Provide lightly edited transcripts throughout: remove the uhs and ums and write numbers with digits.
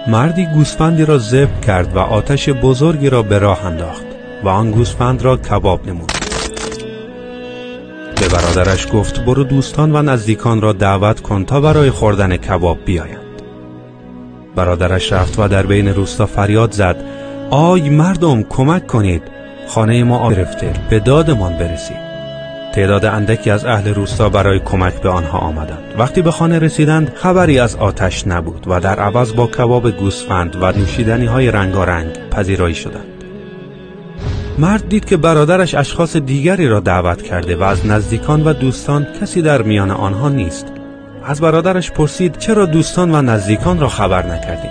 مردی گوسفندی را ذبح کرد و آتش بزرگی را به راه انداخت و آن گوسفند را کباب نمود. به برادرش گفت برو دوستان و نزدیکان را دعوت کن تا برای خوردن کباب بیایند. برادرش رفت و در بین روستا فریاد زد آی مردم کمک کنید، خانه ما آب گرفته، به دادمان برسید. تعداد اندکی از اهل روستا برای کمک به آنها آمدند. وقتی به خانه رسیدند خبری از آتش نبود و در عوض با کباب گوسفند و نوشیدنی های رنگارنگ پذیرایی شدند. مرد دید که برادرش اشخاص دیگری را دعوت کرده و از نزدیکان و دوستان کسی در میان آنها نیست. از برادرش پرسید چرا دوستان و نزدیکان را خبر نکردیم؟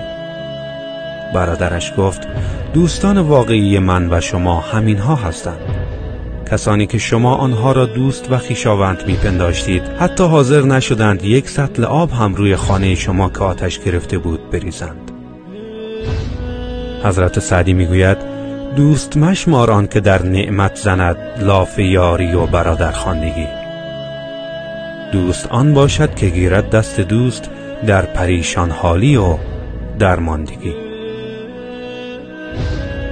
برادرش گفت دوستان واقعی من و شما همینها هستند، کسانی که شما آنها را دوست و خویشاوند میپنداشتید حتی حاضر نشدند یک سطل آب هم روی خانه شما که آتش گرفته بود بریزند. حضرت سعدی میگوید دوست مشمار آن که در نعمت زند لاف یاری و برادر خواندگی. دوست آن باشد که گیرد دست دوست در پریشان حالی و درماندگی.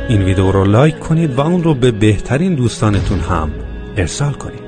این ویدیو رو لایک کنید و اون رو به بهترین دوستانتون هم ارسال کنید.